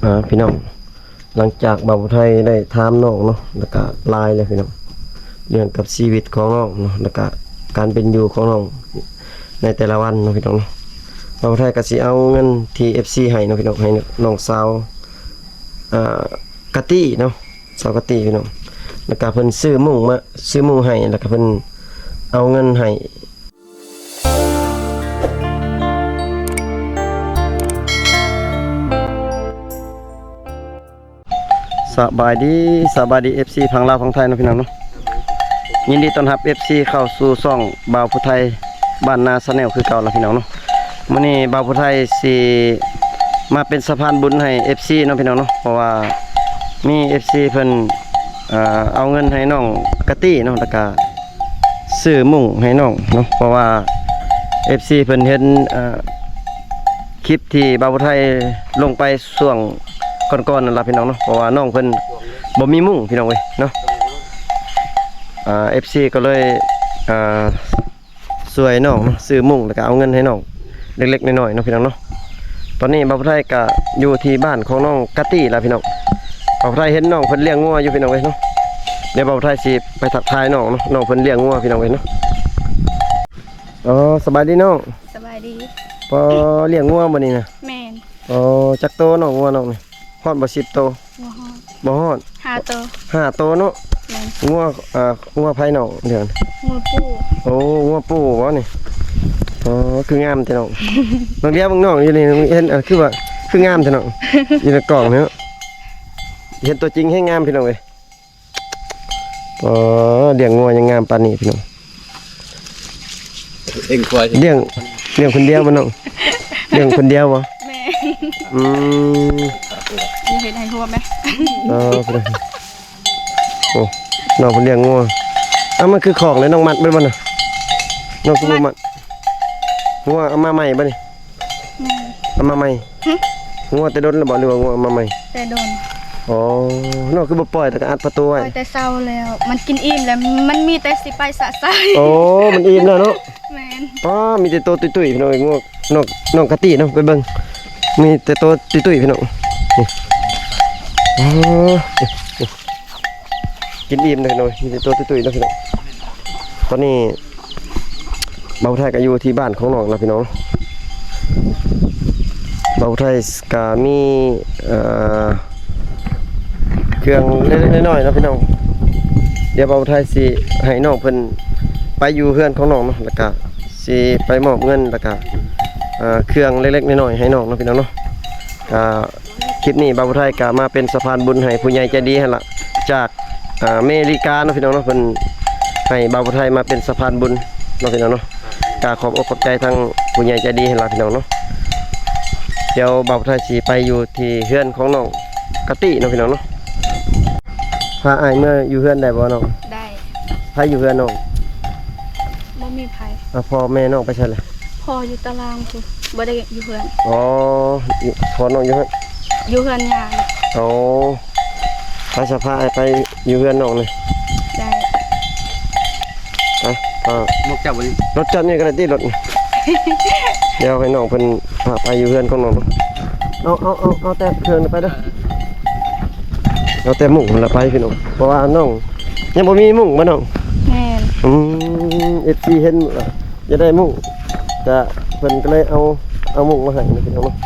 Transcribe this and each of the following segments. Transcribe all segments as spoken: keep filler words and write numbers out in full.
อ่า พี่น้อง หลังจากบ่าวไทยได้ถามน้องเนาะ แล้วก็หลายเลยพี่น้อง เรื่องกับชีวิตของน้องเนาะ แล้วก็การเป็นอยู่ของน้องในแต่ละวันเนาะพี่น้องเนาะ บ่าวไทยก็สิเอาเงินที่ เอฟซี ให้เนาะพี่น้อง ให้น้องสาว อ่า กะตี้เนาะ สาวกะตี้พี่น้อง แล้วก็เพิ่นซื้อมุ้งมา ซื้อมุ้งให้ แล้วก็เพิ่นเอาเงินให้ สบายดี สบายดี เอฟซี ฝั่งลาวฝั่งไทยเนาะพี่น้องเนาะ ยินดีต้อนรับ เอฟซี เข้าสู่ช่องบ่าวผู้ไทยบ้านนา Channel คือเก่าละพี่น้องเนาะ มื้อนี้บ่าวผู้ไทยสิมาเป็นสะพานบุญให้ เอฟซี เนาะพี่น้องเนาะ เพราะว่ามี เอฟซี เพิ่น เอ่อ เอาเงินให้น้องกะตี้เนาะ แล้วก็ซื้อมุ้งให้น้องเนาะ เพราะว่า เอฟซี เพิ่นเห็น เอ่อ คลิปที่บ่าวผู้ไทยลงไปช่วงก่อนๆนั่นล่ะพี่น้องเนาะ เพราะว่าน้องเพิ่นบ่มีมุ้งพี่น้องเว้ยเนาะ อ่า เอฟซี ก็เลย อ่า ช่วยน้องเนาะ ซื้อมุ้งแล้วก็เอาเงินให้น้องเล็กๆน้อยๆเนาะพี่น้องเนาะ ตอนนี้บ่าวผู้ไทยก็อยู่ที่บ้านของน้องกะตี้แล้วพี่น้อง บ่าวผู้ไทยเห็นน้องเพิ่นเลี้ยงงัวอยู่พี่น้องเว้ยเนาะ เดี๋ยวบ่าวผู้ไทยสิไปทักทายน้องเนาะ น้องเพิ่นเลี้ยงงัวพี่น้องเว้ยเนาะ อ๋อ สบายดีน้อง สบายดี ปอ เลี้ยงงัวบ่นี่นะ แม่น อ๋อ จักโตน้อง งัวน้องนี่ ฮอดบ่สิบโต บ่ฮอด บ่ฮอด ห้าโต ห้าโตเนาะ แม่น งัว อ่า งัวไผน้องเดี๋ยวนี้ งัวปู่ โอ้ งัวปู่บ่นี่ อ๋อ คืองามแท้น้อง บางเดียวบางน้องอยู่นี่เห็น อ่า คือว่า คืองามแท้น้อง อยู่ในกล่องนี่เนาะ เห็นตัวจริงแฮงงามพี่น้องเอ้ย อ๋อ เลี้ยงงัวยังงามปานนี้พี่น้อง เลี้ยงควาย เลี้ยง เลี้ยงคนเดียวบ่น้อง เลี้ยงคนเดียวบ่ แม่น อืม อย่าเฮ็ดให้หัวแม่ เออ พี่น้อง โอ้ น้องเพิ่นเลี้ยงงัว เอ้า มันคือของเลยน้องมัดไว้บ่น่ะ น้องคือบ่มัด งัวเอามาใหม่บ่นี่ แม่น เอามาใหม่ หึ งัวแต่ดนแล้วบ่ หรือว่างัวเอามาใหม่ แต่ดน อ๋อ น้องคือบ่ปล่อย แต่ก็อัดประตูไว้ ปล่อยแต่เช้าแล้ว มันกินอิ่มแล้ว มันมีแต่สิไปสะใส โอ้ มันอิ่มแล้วเนาะ แม่น อ๋อ มีแต่โตตุ้ยๆพี่น้อง งัว น้อง น้องกะตี้เนาะ ไปเบิ่ง มีแต่โตตุ้ยๆพี่น้อง นี่ อ๋อ กินอิ่มเลยพี่น้อง มีแต่โตตุ้ยๆเนาะพี่น้อง ตอนนี้ บ่าวไทยก็อยู่ที่บ้านของน้องแล้วพี่น้อง บ่าวไทยก็มี เอ่อ เครื่องเล็กๆน้อยๆเนาะพี่น้อง เดี๋ยวบ่าวไทยสิให้น้องเพิ่นไปอยู่เฮือนของน้องเนาะ แล้วก็สิไปมอบเงิน แล้วก็ เอ่อ เครื่องเล็กๆน้อยๆให้น้องเนาะพี่น้องเนาะ ก็ คลิปนี้บ่าวผู้ไทยก็มาเป็นสะพานบุญให้ผู้ใหญ่ใจดีหั่นล่ะ จาก อ่า อเมริกาเนาะพี่น้องเนาะ เพิ่นให้บ่าวผู้ไทยมาเป็นสะพานบุญเนาะพี่น้องเนาะ ก็ขอบอกขอบใจทั้งผู้ใหญ่ใจดีหั่นล่ะพี่น้องเนาะ เดี๋ยวบ่าวผู้ไทยสิไปอยู่ที่เฮือนของน้องกะตี้เนาะพี่น้องเนาะ พาอ้ายเมืออยู่เฮือนได้บ่น้อง ได้ ไผอยู่เฮือนน้อง บ่มีไผ อ่ะ พ่อแม่น้องไปไสล่ะ พ่ออยู่ตารางพุ้น บ่ได้อยู่เฮือน อ๋อ พ่อน้องอยู่เฮือน อยู่เฮือนย่า อ๋อ ไปสะพาไปอยู่เฮือนน้องเลย ได้ ไป อ่ะ หมวกเจ้าบ่นี่ รถเจ้านี่ก็ได้ติ รถนี่ เดี๋ยวให้น้องเพิ่นพาไปอยู่เฮือนของน้องเนาะ เอา เอา เอา เอาแต่เครื่องนี่ไปเด้อ เอาแต่มุ้งนั่นละไปพี่น้อง เพราะว่าน้องยังบ่มีมุ้งบ่น้อง แม่น อืม เอฟซี เห็นว่าจะได้มุ้ง ก็เพิ่นก็เลยเอา เอามุ้งมาให้นะพี่น้องเนาะ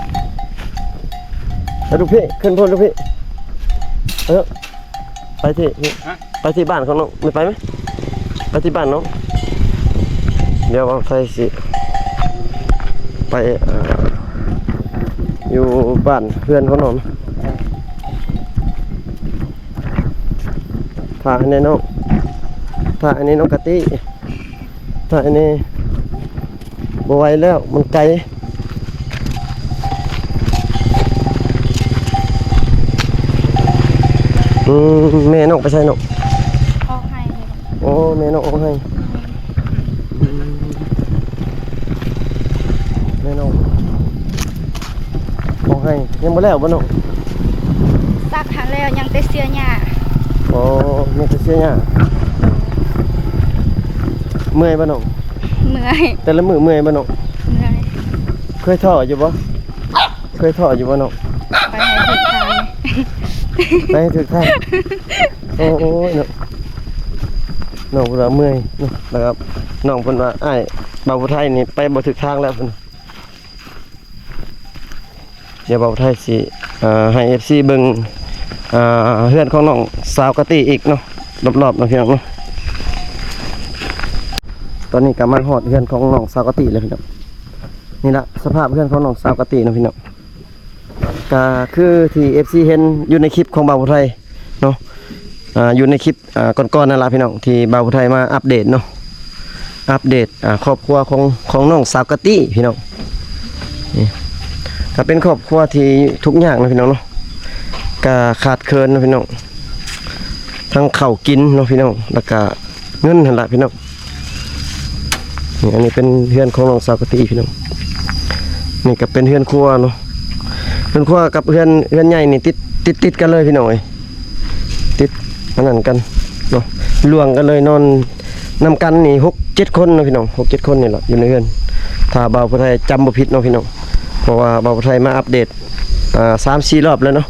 ไปลูกพี่ ขึ้นพุ้นลูกพี่ เออ ไปที่ ฮะ ไปที่บ้านของน้อง ไม่ไปไหม ไปที่บ้านน้อง เดี๋ยวบ่าวไทยสิ ไป เอ่อ อยู่บ้านเพื่อนของน้อง ถ่ายให้แน่น้อง ถ่ายให้แน่น้องกะตี้ ถ่ายให้แน่ บ่ไหวแล้ว มันไกล อืม แม่น้องไปไสน้อง ออกไฮ่เลย โอ้ แม่น้องออกไฮ่ อืม แม่น้องออกไฮ่ ยังบ่แล้วบ่น้อง ซักหาแล้ว ยังแต่เสียหญ้า อ๋อ ยังแต่เสียหญ้า เมื่อยบ่น้อง เมื่อย แต่ละมื้อเมื่อยบ่น้อง เมื่อย เคยท้ออยู่บ่ เคยท้ออยู่บ่น้อง ไปให้ถูกทาง ไปให้ถูกทาง โอ้ยเนาะ น้องเพิ่นว่าเมื่อยเนาะ แล้วก็น้องเพิ่นว่า "อ้าย บ่าวผู้ไทยนี่ไปบ่ถูกทางแล้ว" เพิ่น เดี๋ยวบ่าวผู้ไทยสิ เอ่อ ให้ เอฟซี เบิ่ง อ่า เฮือนของน้องสาวกะตี้อีกเนาะ รอบๆ เนาะพี่น้องเนาะ ตอนนี้ก็มาฮอดเฮือนของน้องสาวกะตี้แล้วพี่น้อง นี่ละสภาพเฮือนของน้องสาวกะตี้เนาะพี่น้อง ก็คือที่ เอฟซี เห็นอยู่ในคลิปของบ่าวผู้ไทยเนาะ อ่า อยู่ในคลิป อ่า ก่อนๆ นั่นล่ะพี่น้อง ที่บ่าวผู้ไทยมาอัปเดตเนาะ อัปเดต อ่า ครอบครัวของ ของน้องสาวกะตี้พี่น้อง นี่ ก็เป็นครอบครัวที่ทุกข์ยากเนาะพี่น้องเนาะ ก็ขาดเขินเนาะพี่น้อง ทั้งข้าวกินเนาะพี่น้อง แล้วก็เงินหั่นล่ะพี่น้อง นี่ อันนี้เป็นเฮือนของน้องสาวกะตี้พี่น้อง นี่ก็เป็นเฮือนครัวเนาะ เฮือนครัวกับเฮือน เฮือนใหญ่นี่ติด ติด ติดกันเลยพี่น้องเอ้ย ติดอันนั้นกันเนาะ ล่วงกันเลย นอนนำกันนี่หกเจ็ดคนเนาะพี่น้อง หกเจ็ดคนนี่แหละอยู่ในเฮือน ถ้าบ่าวผู้ไทยจำบ่ผิดเนาะพี่น้อง เพราะว่าบ่าวผู้ไทยมาอัปเดต อ่า สามสี่รอบแล้วเนาะ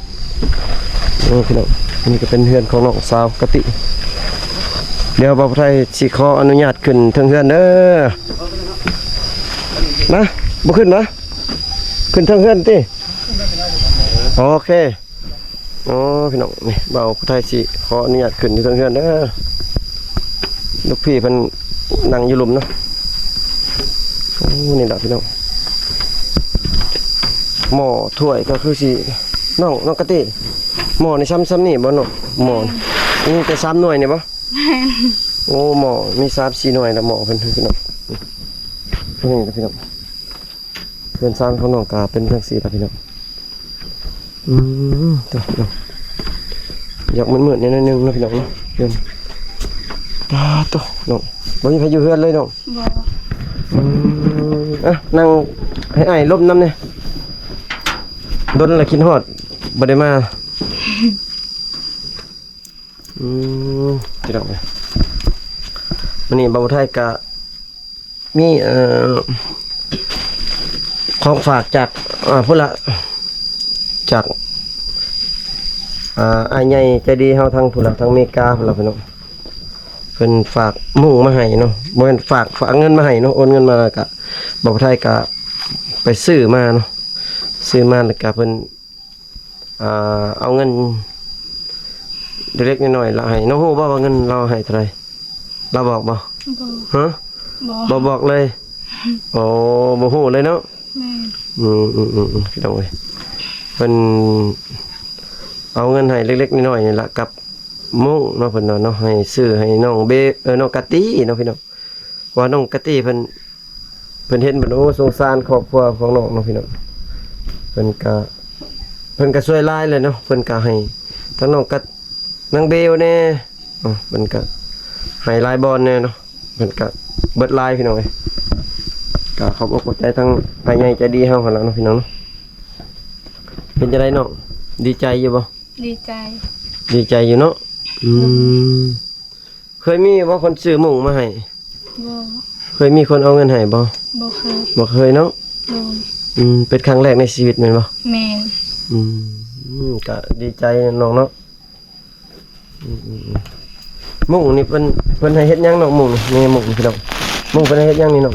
เออพี่น้อง นี่ก็เป็นเฮือนของน้องสาวกะตี้ เดี๋ยวบ่าวผู้ไทยสิขออนุญาตขึ้นเทิงเฮือนเด้อ นะ บ่ขึ้นนะ ขึ้นเทิงเฮือนติ โอเค อ๋อ พี่น้อง นี่ บ่าวผู้ไทยสิขออนุญาตขึ้นอยู่เทิงเฮือนเด้อ ลูกพี่เพิ่นนั่งอยู่หลุมเนาะ โอ้ นี่ล่ะพี่น้อง หม้อถ้วยก็คือสิ น้อง น้องกะตี้ หม้อนี่ซ้ำ ซ้ำนี่บ่น้อง หม้อ นี่แต่สามหน่วยนี่บ่ โอ้ หม้อมีสามสี่หน่วยแล้ว หม้อเพิ่นพี่น้อง นี่พี่น้อง เฮือนซานของน้องก็เป็นจั่งซี้ล่ะพี่น้อง อืม ตัวน้อง อยากมืดๆ นิดนึงนะพี่น้องเนาะ เฮือน ตาโตน้อง บ่มีใครอยู่เฮือนเลยน้อง บ่ อืม อ่ะ นั่งให้อ้ายลมนำแหน่ ดนละคิดฮอด บ่ได้มา อืม พี่น้องเอ้ย มื้อนี้บ่าวไทยก็ มี เอ่อ ของฝากจาก อ่า พุ้นละ จาก อ่า อ้ายใหญ่ใจดีเฮาทางพุ้นละ ทางอเมริกาพุ้นละพี่น้อง เพิ่นฝากมุ้งมาให้เนาะ บ่แม่นฝาก ฝากเงินมาให้เนาะ โอนเงินมา แล้วก็บ่าวไทยก็ไปซื้อมาเนาะ ซื้อมาแล้วก็เพิ่น อ่า เอาเงินเล็กๆน้อยๆละให้ น้องฮู้บ่ว่าเงินลาวให้เท่าใด ลาวบอกบ่ บ่ ฮะ บ่ บ่บอกเลย โอ้ บ่ฮู้เลยเนาะ แม่น อืม อืม อืม อืม พี่น้องเอ้ย เพิ่นเอาเงินให้เล็กๆน้อยๆนี่ละ กับมุ้งเนาะ เพิ่นว่าเนาะ ให้ซื้อให้น้องเบ เออ น้องกะตี้เนาะพี่น้อง ว่าน้องกะตี้เพิ่น เพิ่นเห็นเพิ่น โอ้ สงสารครอบครัวของน้องเนาะพี่น้อง เพิ่นก็ เพิ่นก็ช่วยหลายเลยเนาะ เพิ่นก็ให้ทั้งน้องกะ นางเบลแหน่ อ๋อ เพิ่นก็ให้หลายบ่อนแหน่เนาะ เพิ่นก็เบิดหลายพี่น้องเอ้ย ก็ขอบอกขอบใจทั้งอ้ายใหญ่ใจดีเฮาหั่นล่ะเนาะพี่น้องเนาะ เป็นจั่งใดน้อง ดีใจอยู่บ่ ดีใจ ดีใจอยู่เนาะ อืม เคยมีบ่คนซื้อมุ้งมาให้ บ่ เคยมีคนเอาเงินให้บ่ บ่เคย บ่เคยเนาะ โดย อืม เป็นครั้งแรกในชีวิตแม่นบ่ แม่น อืม อืม ก็ดีใจน้องเนาะ อืม อืม อืม มุ้งนี่เพิ่น เพิ่นให้เฮ็ดหยังน้อง มุ้งนี่ มุ้งนี่พี่น้อง มุ้งเพิ่นให้เฮ็ดหยังนี่น้อง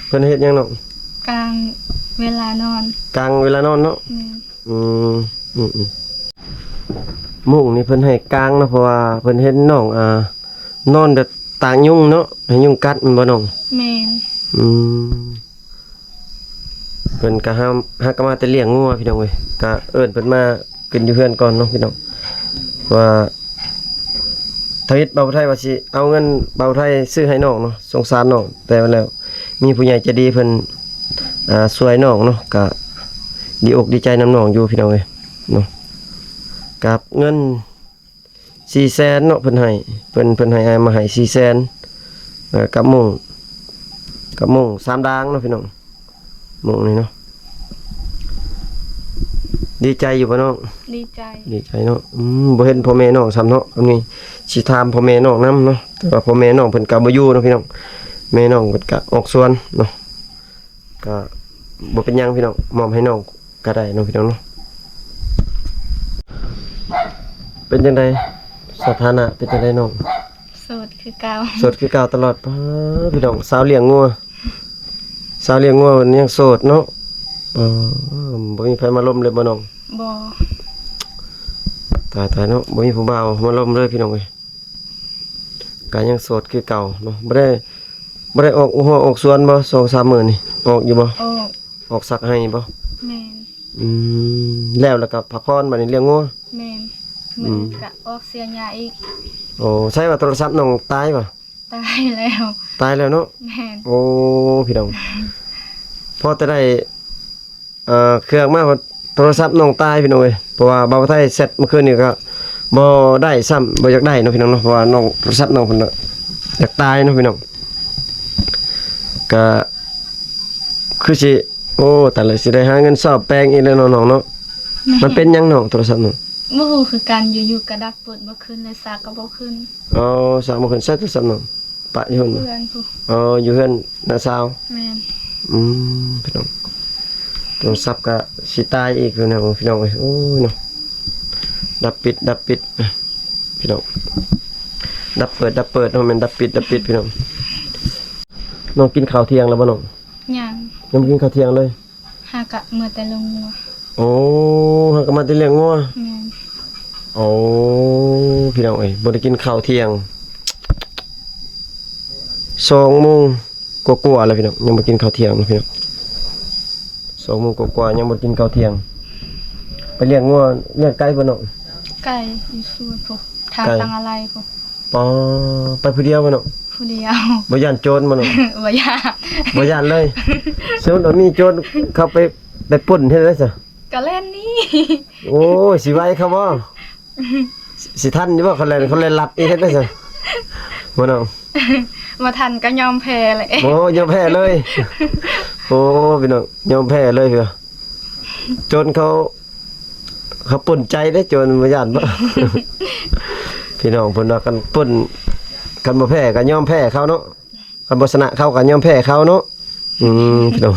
เพิ่นให้เฮ็ดหยังน้อง กางเวลานอน กางเวลานอนเนาะ แม่น อืม อืม อืม มุ้งนี่เพิ่นให้กางเนาะ เพราะว่าเพิ่นเห็นน้อง อ่า นอนแบบตากยุงเนาะ ให้ยุงกัดแม่นบ่น้อง แม่น อืม เพิ่นก็หา หากะมาแต่เลี้ยงงัวพี่น้องเอ้ย ก็เอิ้นเพิ่นมากินอยู่เฮือนก่อนเนาะพี่น้อง ว่า ทวิตบ่าวไทยว่าสิเอาเงินบ่าวไทยซื้อให้น้องเนาะ สงสารน้อง แต่ว่าแล้ว มีผู้ใหญ่ใจดีเพิ่น อ่า ช่วยน้องเนาะ ก็ดีอกดีใจนำน้องอยู่พี่น้องเอ้ยเนาะ กับเงินสี่แสนเนาะ เพิ่นให้ เพิ่น เพิ่นให้ ให้มาให้สี่แสน เอ่อ กับมุ้ง กับมุ้งสามดางเนาะพี่น้อง มุ้งนี่เนาะ ดีใจอยู่บ่น้อง ดีใจ ดีใจเนาะ อืม บ่เห็นพ่อแม่น้องซ้ำเนาะ อันนี้สิถามพ่อแม่น้องนำเนาะ แต่ว่าพ่อแม่น้องเพิ่นก็บ่อยู่เนาะพี่น้อง แม่น้องเพิ่นก็ออกสวนเนาะ ก็บ่เป็นหยังพี่น้อง มอบให้น้องก็ได้เนาะพี่น้องเนาะ เป็นจังได๋ สถานะเป็นจังได๋น้อง โสดคือเก่า โสดคือเก่าตลอด ป๊าด พี่น้อง สาวเลี้ยงงัว สาวเลี้ยงงัวมันยังโสดเนาะ เออ บ่มีไผมาลมเลยบ่น้อง บ่ ตายๆ เนาะ บ่มีผู้บ่าวมาลมเลยพี่น้องเอ้ย ก็ยังโสดคือเก่าเนาะ บ่ได้ บ่ได้ออกหัวออกสวนบ่ สองสามมื้อนี่ ออกอยู่บ่ ออก ออกสักไฮ่บ่ แม่น อืม แล้ว แล้วก็พักผ่อน บัดนี้เลี้ยงงัว แม่น อืม มื้ออื่นก็ออกเสียหญ้าอีก โอ้ ใช่ว่าโทรศัพท์น้องตายบ่ ตายแล้ว ตายแล้วเนาะ แม่น โอ้ พี่น้อง พอแต่ได้ เอ่อ เครื่องมา โทรศัพท์น้องตายพี่น้องเอ้ย เพราะว่าบ่าวไทยแชตเมื่อคืนนี้ก็บ่ได้ซ้ำ บ่อยากได้เนาะพี่น้องเนาะ เพราะว่าน้อง โทรศัพท์น้องเพิ่นน่ะอยากตายเนาะพี่น้อง ก็คือสิ โอ้ ตายแล้ว สิได้หาเงินซ่อมแปลงอีกแล้วเนาะน้องเนาะ มันเป็นหยังน้อง โทรศัพท์น้อง บ่ฮู้คือกัน อยู่ๆ ก็ดับ เปิดบ่ขึ้น เลยสากก็บ่ขึ้น อ๋อ สากบ่ขึ้น ใช้โทรศัพท์น้อง ปะอยู่หั่นบ่ เพื่อนพุ้น อ๋อ อยู่เฮือนน้าสาว แม่น อืม พี่น้อง โทรศัพท์ก็สิตายอีกแล้วนะพี่น้องเอ้ย โอ้ยเนาะ ดับปิด ดับปิด พี่น้อง ดับเปิด ดับเปิด เนาะ แม่นดับปิด ดับปิด พี่น้อง น้องกินข้าวเที่ยงแล้วบ่น้อง ยัง ยังบ่กินข้าวเที่ยงเลย หากะเมื่อแต่เลี้ยงงัว โอ้ หากะมาแต่เลี้ยงงัว แม่น โอ้ พี่น้องเอ้ย บ่ได้กินข้าวเที่ยง สองโมงกว่าๆ แล้วพี่น้อง ยังบ่กินข้าวเที่ยงเนาะพี่น้อง สองโมงกว่าๆ ยังบ่กินข้าวเที่ยง ไปเลี้ยงงัว เลี้ยงไก่บ่น้อง ไก่อยู่สวนพุ้น ทาง ไก่ ตังอะไรพุ้น ปอ ไปผู้เดียวบ่เนาะ ผู้เดียว บ่ย้านโจรบ่เนาะ บ่ย้าน บ่ย้านเลย สมมุติว่ามีโจรเข้าไป ไปปล้นเฮ็ดได๋ซะ ก็แล่นหนี โอ้ย สิไหวเขาบ่ สิ สิทันอยู่บ่ เขาแล่น เขาแล่นลัดอีกเฮ็ดได๋ซะ บ่เนาะ บ่ทันก็ยอมแพ้เลย โอ้ ยอมแพ้เลย โอ้ พี่น้อง ยอมแพ้เลยพี่น้อง โจรเขา เขาปล้นไก่เด้ โจรบ่ย้านบ่ พี่น้องเพิ่นว่าคันปล้น คันบ่แพ้ก็ยอมแพ้เขาเนาะ คันบ่ชนะเขาก็ยอมแพ้เขาเนาะ อืม พี่น้อง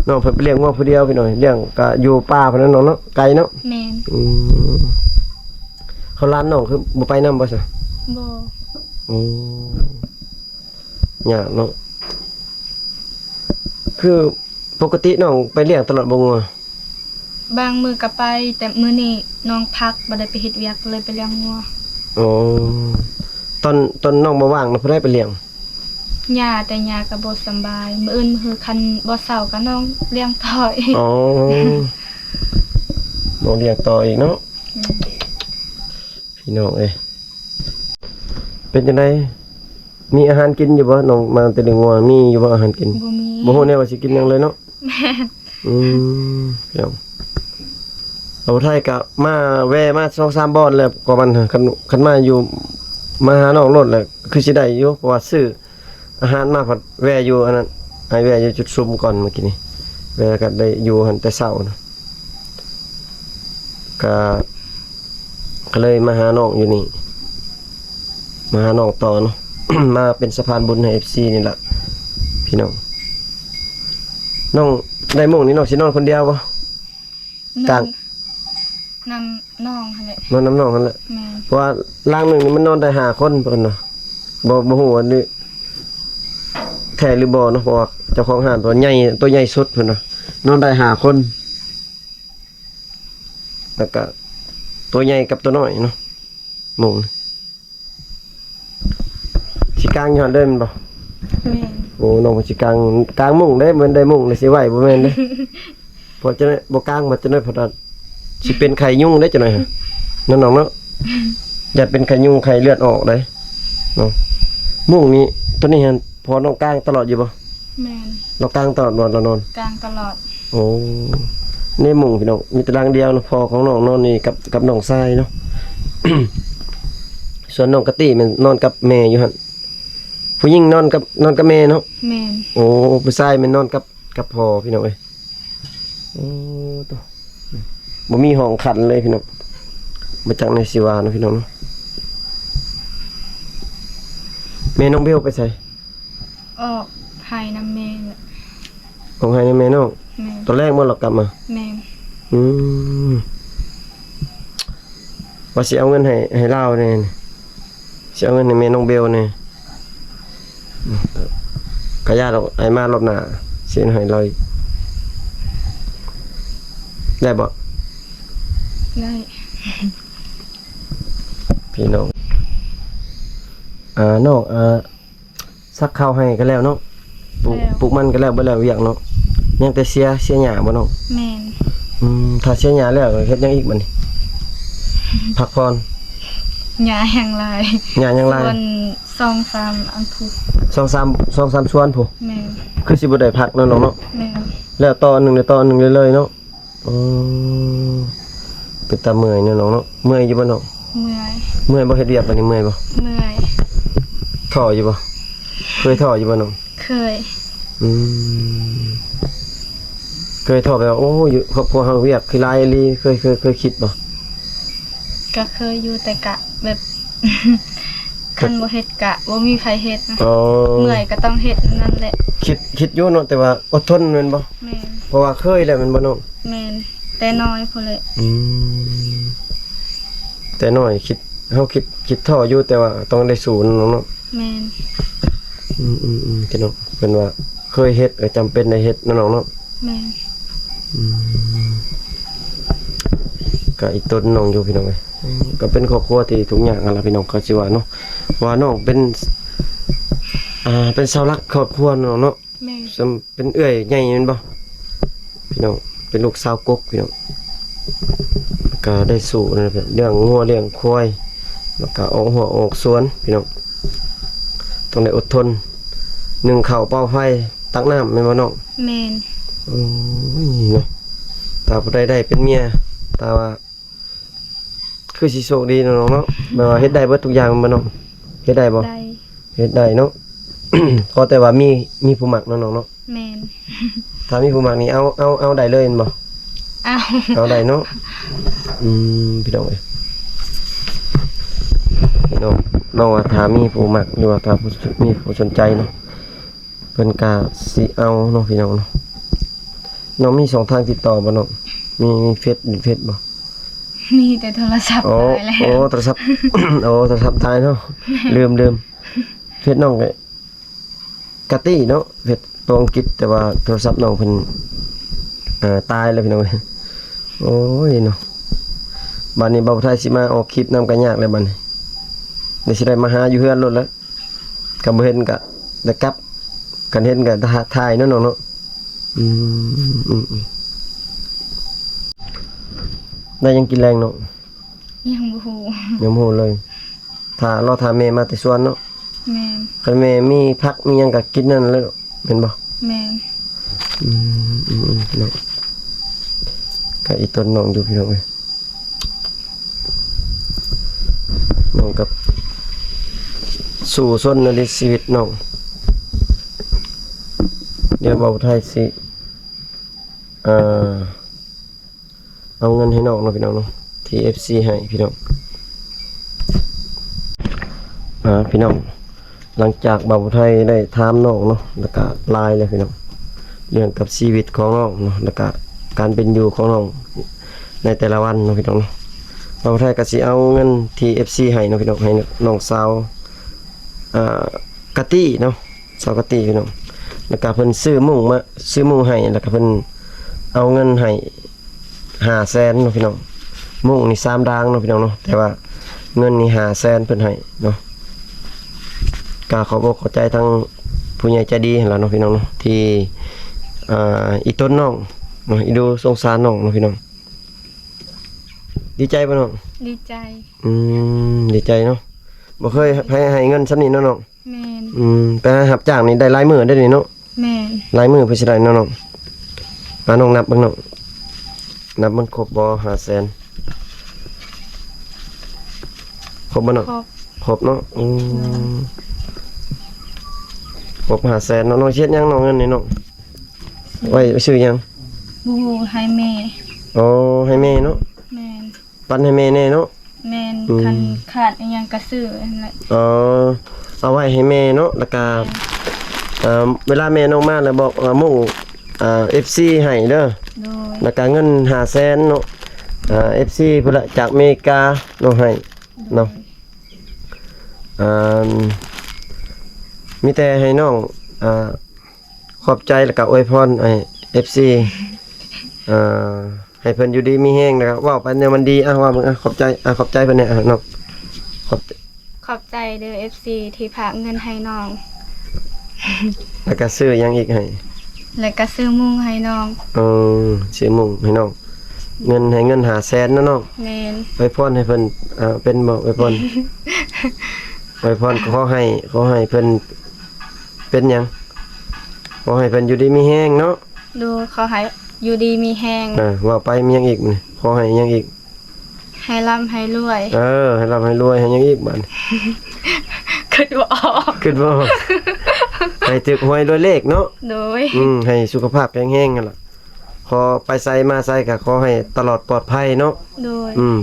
น้องเพิ่นไปเลี้ยงงัวผู้เดียวพี่น้อง เลี้ยงก็อยู่ป่าพุ่นน่ะน้องเนาะ ไกลเนาะ แม่น อืม เขาหลานน้องคือบ่ไปนำบ่ซะ บ่ โอ้ ยากเนาะ คือปกติน้องไปเลี้ยงตลอดบ่งัว บางมื้อก็ไป แต่มื้อนี้น้องพัก บ่ได้ไปเฮ็ดเวียก ก็เลยไปเลี้ยงงัว อ๋อ ตอน ตอนน้องบ่ว่างนะ ผู้ใดไปเลี้ยง ย่า แต่ย่าก็บ่สำบาย มื้ออื่นมื้อฮือคันบ่เซาก็น้องเลี้ยงต่ออีก อ๋อ น้องเลี้ยงต่ออีกเนาะ อืม พี่น้องเอ้ย เป็นจังได๋ มีอาหารกินอยู่บ่ น้องมาแต่เลี้ยงงัว มีอยู่บ่อาหารกิน บ่มี บ่ฮู้แน่ว่าสิกินหยังเลยเนาะ แม่น อืม พี่น้อง บ่าวไทยก็มาแวะมาสองสามบ่อนแล้ว ก็มัน คัน คันมาอยู่ มาหาน้องโลดแหละ คือสิได้อยู่ เพราะว่าซื้อ อาหารมาพัดแวะอยู่อันนั้น ให้แวะอยู่จุดซุมก่อนเมื่อกี้นี้ แวะก็ได้อยู่หั่นแต่เช้านะ ก็ ก็เลยมาหาน้องอยู่นี่ มาหาน้องต่อเนาะ มาเป็นสะพานบุญให้ เอฟซี นี่ล่ะ พี่น้อง น้องได้มุ้งนี่น้องสินอนคนเดียวบ่ นอน กาง นำน้องหั่นแหละ นอนนำน้องหั่นแหละ แม่น เพราะว่าหลังหนึ่งนี่มันนอนได้ห้าคนเพิ่นเนาะ บ่ บ่ฮู้ว่านี่แท้หรือบ่เนาะ เพราะว่าเจ้าของร้านตัวใหญ่ ตัวใหญ่สุดเพิ่นเนาะ นอนได้ห้าคน แล้วก็ตัวใหญ่กับตัวน้อยเนาะ มุ้ง สิกางอยู่หั่นเด้อแม่นบ่ แม่น โอ้ น้องเพิ่นสิกาง กางมุ้งเด้ แม่นได้มุ้งเลยสิไหวบ่แม่นเด้ เพราะจังได๋บ่กางมาจังได๋ เพราะว่าสิเป็นไข้ยุงเด้จังได๋หั่น นั่นน้องเนาะ ย่านเป็นไข้ยุงไข้เลือดออกเด้เนาะ มุ้งนี่ ตัวนี้หั่น พ่อน้องกางตลอดอยู่บ่ แม่น น้องกางตลอดบ่ นอน กางตลอด โอ้ ในมุ้งพี่น้อง มีแต่หลังเดียวเนาะ พ่อของน้องนอนนี่กับ กับน้องชายเนาะ ส่วนน้องกะตี้แม่นนอนกับแม่อยู่หั่น ผู้หญิงนอนกับ นอนกับแม่เนาะ แม่น โอ้ ผู้ชายแม่นนอนกับ กับพ่อพี่น้องเอ้ย โอ้ โต บ่มีห้องคันเลยพี่น้อง บ่จักแนวสิว่าเนาะพี่น้องเนาะ แม่น้องเบลไปไส ออกไฮ่นำแม่แหละ ออกไฮ่นำแม่น้อง แม่น ตอนแรกบ่ลาวกลับมา แม่น อืม ว่าสิเอาเงินให้ ให้ลาวแหน่ สิเอาเงินให้แม่น้องเบลแหน่ กะย่าดอก อ้ายมารอบหน้า สิเอาให้ลาวอีก ได้บ่ ได้ พี่น้อง อ่า น้อง อ่า ซักข้าวให้ก็แล้วเนาะ ปลูก แล้ว ปลูกมันก็แล้ว บ่แล้วเวียกเนาะ ยังแต่เสีย เสียหญ้าบ่น้อง แม่น อืม ถ้าเสียหญ้าแล้วเฮ็ดหยังอีกบัดนี้ พักผ่อน หญ้าแฮงหลาย หญ้ายังหลาย สวนสองสามอันพุ สองสาม สองสามสวนพุ แม่น คือสิบ่ได้พักเนาะน้องเนาะ แม่น แล้วต่ออันหนึ่ง แล้วต่ออันหนึ่งเรื่อยๆเนาะ อืม เป็นตาเมื่อยเนาะน้องเนาะ เมื่อยอยู่บ่น้อง เมื่อย เมื่อยบ่ เฮ็ดเวียกบัดนี้เมื่อยบ่ เมื่อย ท้ออยู่บ่ เคยท้ออยู่บ่น้อง เคย อืม เคยท้อแบบว่า โอ้ อยู่ครอบครัวเฮาเวียกคือหลายอีหลี เคย เคย เคยคิดบ่ ก็เคยอยู่ แต่กะแบบ คันบ่เฮ็ดกะบ่มีไผเฮ็ดนะ อ๋อ เมื่อยก็ต้องเฮ็ดนั่นแหละ คิด คิดอยู่เนาะ แต่ว่าอดทนแม่นบ่ แม่น เพราะว่าเคยแล้วแม่นบ่น้อง แม่น แต่น้อยพู้นแหละ อืม แต่น้อยคิด เฮาคิด คิดท้ออยู่ แต่ว่าต้องได้สู้เนาะน้องเนาะ แม่น อืม อืม อืม พี่น้อง เพิ่นว่าเคยเฮ็ดก็จำเป็นได้เฮ็ดเนาะน้องเนาะ แม่น อืม ก็อีตนน้องอยู่พี่น้องเอ้ย อืม ก็เป็นครอบครัวที่ทุกข์ยากนั่นล่ะพี่น้อง ก็สิว่าเนาะ ว่าน้องเป็น อ่า เป็นเสาหลักครอบครัวเนาะน้องเนาะ แม่น สำ เป็นเอื้อยใหญ่แม่นบ่ พี่น้อง เป็นลูกสาวกกพี่น้อง ก็ได้สู้นะ เรื่องงัวเรื่องควาย แล้วก็ออกหัวออกสวนพี่น้อง ต้องได้อดทน นึ่งข้าวเป่าไฟ ตักน้ำแม่นบ่น้อง แม่น โอ้ยเนาะ ถ้าผู้ใดได้เป็นเมีย ถ้าว่า คือสิโชคดีเนาะน้องเนาะ แบบว่าเฮ็ดได้เบิดทุกอย่างแม่นบ่น้อง เฮ็ดได้บ่ ได้ เฮ็ดได้เนาะ ขอแต่ว่ามี มีผู้มักเนาะน้องเนาะ แม่น ถ้ามีผู้มักนี่เอา เอา เอาได้เลยแม่นบ่ เอา เอาได้เนาะ อืม พี่น้องเอ้ย พี่น้อง น้องว่าถ้ามีผู้มัก หรือว่าถ้าผู้ มีผู้สนใจเนาะ เพิ่นก็สิเอาเนาะพี่น้องเนาะ น้องมีช่องทางติดต่อบ่น้อง มี มีเฟซ เฟซบ่ มีแต่โทรศัพท์ อ๋อ ตายแล้ว โอ้ โทรศัพท์ โอ้ โทรศัพท์ตายเนาะ ลืม ลืม เฟซน้องก็กะตี้เนาะ เฟซตัวอังกฤษ แต่ว่าโทรศัพท์น้องเพิ่น เอ่อ ตายแล้วพี่น้องเอ้ย โอ้ยเนาะ บัดนี้บ่าวไทยสิมาออกคลิปนำก็ยากแล้วบัดนี้ เดี๋ยวสิได้มาหาอยู่เฮือนโลดแล้ว ก็บ่เห็นก็ได้กลับ คันเห็นก็ถ่า- ถ่ายเนาะน้องเนาะ อืม อืม อืม ได้หยังกินแลงเนาะ ยังบ่ฮู้ ยังบ่ฮู้เลย ถ้ารอถ้าแม่มาแต่สวนเนาะ แม่น คันแม่มีผักมีหยังก็กินนั่นเลย แม่นบ่ แม่น อืม อืม อืม เนาะ ก็อีตนน้องอยู่พี่น้องเอ้ย น้องกับสู้ซนในชีวิตน้อง เดี๋ยวบ่าวไทยสิ เอ่อ เอาเงินให้น้องเนาะพี่น้องเนาะ ที่ เอฟซี ให้พี่น้อง อ่า พี่น้อง หลังจากบ่าวไทยได้ถามน้องเนาะ แล้วก็ไลน์แล้วพี่น้อง เรื่องกับชีวิตของน้องเนาะ แล้วก็การเป็นอยู่ของน้องในแต่ละวันเนาะพี่น้องเนาะ บ่าวไทยก็สิเอาเงินที่ เอฟซี ให้เนาะพี่น้อง ให้น้องสาว อ่า กะตี้เนาะ สาวกะตี้พี่น้อง แล้วก็เพิ่นซื้อมุ้งมา ซื้อมุ้งให้ แล้วก็เพิ่นเอาเงินให้ ห้าแสนเนาะพี่น้อง มุ้งนี่สามดางเนาะพี่น้องเนาะ แต่ว่าเงินนี่ห้าแสนเพิ่นให้เนาะ ก็ขอบอกขอบใจทั้งผู้ใหญ่ใจดีหั่นล่ะเนาะพี่น้องเนาะ ที่ อ่า อีตนน้องเนาะ อีดูสงสารน้องเนาะพี่น้อง ดีใจบ่น้อง ดีใจ อืม ดีใจเนาะ บ่เคยให้ ให้เงินส่ำนี้เนาะน้อง แม่น อืม ไปหารับจ้างนี่ได้หลายมื้อได้นี่เนาะ แม่น หลายมื้อเพิ่นสิได้เนาะน้อง อ่า น้องนับเบิ่งน้อง นับมันครบบ่ ห้าแสน ครบบ่น้อง ครบ ครบเนาะ อืม ครบ ห้าแสนเนาะ น้องสิเฮ็ดหยังน้องเงินนี่น้อง ไว้ซื้อหยัง บ่ฮู้ ให้แม่ อ๋อ ให้แม่เนาะ แม่น ปันให้แม่แหน่เนาะ แม่น อืม คันขาดอิหยังก็ซื้อหั่นแหละ อ๋อ เอาไว้ให้แม่เนาะ แล้วก็ แม่น เอ่อ เวลาแม่น้องมาแล้วบอก เอ่อ มุ้ง เอ่อ เอฟซี ให้เด้อ โดย แล้วก็เงินห้าแสนเนาะ อ่า เอฟซี พุ้นละจากอเมริกาเนาะ ให้เนาะ อ่า มีแต่ให้น้อง อ่า ขอบใจแล้วก็อวยพรให้ เอฟซี อ่า ให้เพิ่นอยู่ดีมีแฮง แล้วก็เว้าไปแนวมันดี อ่ะ ว่ามึง อ่ะ ขอบใจ อ่ะ ขอบใจเพิ่นแหน่ อ่ะ น้อง ขอบ ขอบใจเด้อ เอฟซี ที่ฝากเงินให้น้อง แล้วก็ซื้อหยังอีกให้ แล้วก็ซื้อมุ้งให้น้อง เออ ซื้อมุ้งให้น้อง เงินให้เงินห้าแสนเนาะน้อง แม่น อวยพรให้เพิ่น อ่า เป็นบ่ อวยพร อวยพร ขอให้ ขอให้เพิ่น เป็นหยัง ขอให้เพิ่นอยู่ดีมีแฮงเนาะ โดย ขอให้อยู่ดีมีแฮง อ่า ว่าไปมีหยังอีกมื้อนี้ ขอให้หยังอีก ให้ร่ำให้รวย เออ ให้ร่ำให้รวย ให้หยังอีกบัดนี้ คิดบ่ออก คิดบ่ออก ให้ถูกหวยรวยเลขเนาะ โดย อืม ให้สุขภาพแข็งแรงหั่นล่ะ ขอไปไสมาไสก็ขอให้ตลอดปลอดภัยเนาะ โดย อืม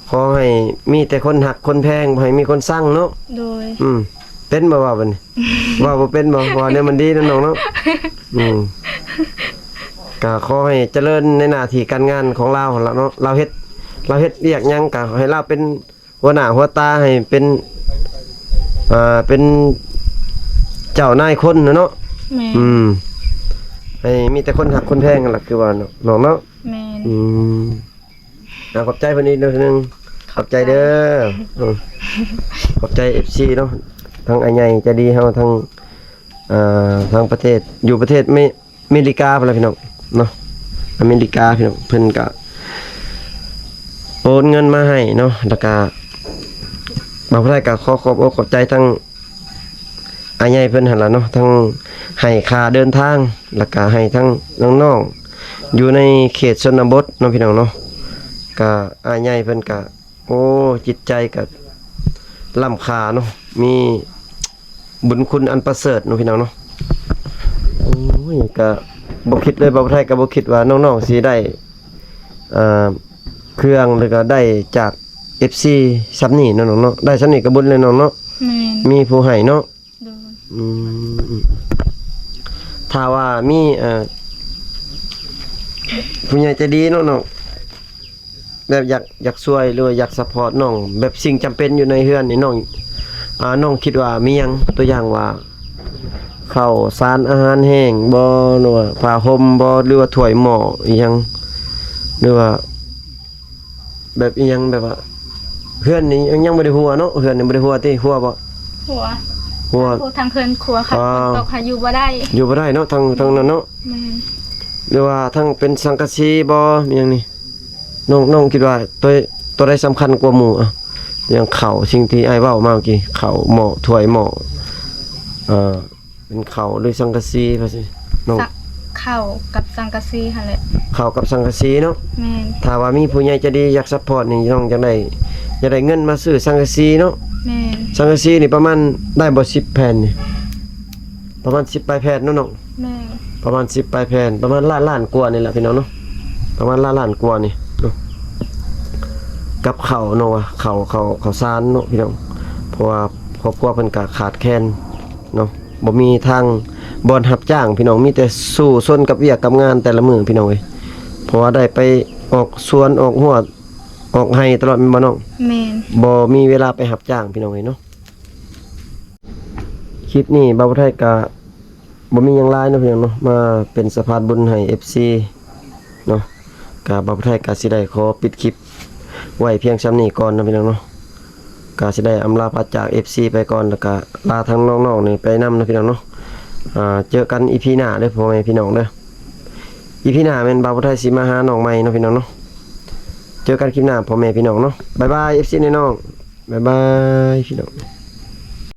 ขอให้มีแต่คนฮักคนแพง บ่ให้มีคนซังเนาะ โดย อืม เป็นบ่ว่าบัดนี้ ว่าบ่เป็นบ่ ว่าแนวมันดีเนาะน้องเนาะ อืม ก็ขอให้เจริญในหน้าที่การงานของลาวหั่นล่ะเนาะ ลาวเฮ็ด ลาวเฮ็ดเวียกหยังก็ให้ลาวเป็นหัวหน้าหัวตา ให้เป็น อ่า เป็นเจ้านายคนน่ะเนาะ แม่น อืม ให้มีแต่คนฮักคนแพงหั่นล่ะ คือว่าเนาะ น้องเนาะ แม่น อืม อ่า ขอบใจเพิ่นอีกเทื่อนึง ขอบใจเด้อ อืม ขอบใจ เอฟซี เนาะ ทั้งอ้ายใหญ่ใจดีเฮา ทั้ง อ่า ทั้งประเทศ อยู่ประเทศเม อเมริกาพุ้นล่ะพี่น้อง เนาะ อเมริกาพี่น้อง เพิ่นก็โอนเงินมาให้เนาะ แล้วก็ บ่าวผู้ไทยก็ขอขอบอกขอบใจทั้งอ้ายใหญ่เพิ่นหั่นล่ะเนาะ ทั้งให้ค่าเดินทาง แล้วก็ให้ทั้งน้องๆ อยู่ในเขตชนบทเนาะพี่น้องเนาะ ก็อ้ายใหญ่เพิ่นก็ โอ้ จิตใจก็ล้ำค่าเนาะ มีบุญคุณอันประเสริฐเนาะพี่น้องเนาะ โอ้ย ก็บ่คิดเลย บ่าวผู้ไทยก็บ่คิดว่าน้องๆ สิได้ อ่า เครื่อง แล้วก็ได้จาก เอฟซี ส่ำนี้เนาะน้องเนาะ ได้ส่ำนี้ก็บุญเลยน้องเนาะ แม่น มีผู้ให้เนาะ โดย อืม ถ้าว่ามี เอ่อ ผู้ใหญ่ใจดีเนาะน้อง แบบอยาก อยากช่วย หรือว่าอยากซัปพอร์ตน้อง แบบสิ่งจำเป็นอยู่ในเฮือนนี่น้อง อ่า น้องคิดว่ามีหยัง ตัวอย่างว่า ข้าวสารอาหารแห้งบ่ หรือว่าผ้าห่มบ่ หรือว่าถ้วยหม้ออีหยัง หรือว่า แบบอีหยัง แบบว่า เฮือนนี่ยัง ยังบ่ได้หัวเนาะ เฮือนนี่บ่ได้หัวติ หัวบ่ หัว หัว พวกทางเฮือนครัวค่ะ อ่า ฝนตกค่ะอยู่บ่ได้ อยู่บ่ได้เนาะ ทาง ทางนั้นเนาะ แม่น หรือว่าทางเป็นสังกะสีบ่ มีหยังนี่ น้อง น้องคิดว่าตัว ตัวใดสำคัญกว่าหมู่ อ่ะ อย่างข้าว สิ่งที่อ้ายเว้ามาเมื่อกี้ ข้าว หม้อ ถ้วยหม้อ เอ่อ เป็นข้าวหรือสังกะสีว่าสิ น้อง สักข้าวกับสังกะสีหั่นแหละ ข้าวกับสังกะสีเนาะ แม่น ถ้าว่ามีผู้ใหญ่ใจดีอยากซัปพอร์ตนี่ น้องจั่งได้ อยากได้เงินมาซื้อสังกะสีเนาะ แม่น สังกะสีนี่ประมาณได้บ่ สิบแผ่นนี่ ประมาณ สิบปลายแผ่นเนาะน้อง แม่น ประมาณ สิบปลายแผ่น ประมาณล้าน ล้านกว่านี่แหละพี่น้องเนาะ ประมาณล้าน ล้านกว่านี่เนาะ กับข้าวเนาะว่า ข้าว ข้าว ข้าวสารเนาะพี่น้อง เพราะว่าครอบครัวเพิ่นก็ขาดแคลนเนาะ บ่มีทางบ่อนรับจ้างพี่น้อง มีแต่สู้ซนกับเวียกกับงานแต่ละมื้อพี่น้องเอ้ย เพราะว่าได้ไปออกสวนออกหัวออกไร่ตลอดแม่นบ่น้อง แม่น บ่มีเวลาไปรับจ้างพี่น้องเอ้ยเนาะ คลิปนี้บ่าวผู้ไทยก็บ่มีหยังหลายเนาะพี่น้องเนาะ มาเป็นสะพานบุญให้ เอฟซี เนาะ ก็บ่าวผู้ไทยก็สิได้ขอปิดคลิปไว้เพียงส่ำนี้ก่อนเนาะพี่น้องเนาะ ก็สิได้อำลาพระจาก เอฟซี ไปก่อน แล้วก็ลาทั้งน้องๆ นี่ไปนำเนาะพี่น้องเนาะ อ่า เจอกัน อีพี หน้าเด้อพ่อแม่พี่น้องเด้อ อีพี หน้าแม่นบ่าวผู้ไทยสิมาหาน้องใหม่เนาะพี่น้องเนาะ เจอกันคลิปหน้าพ่อแม่พี่น้องเนาะ บ๊ายบาย เอฟซี น้องๆ บ๊ายบายพี่น้อง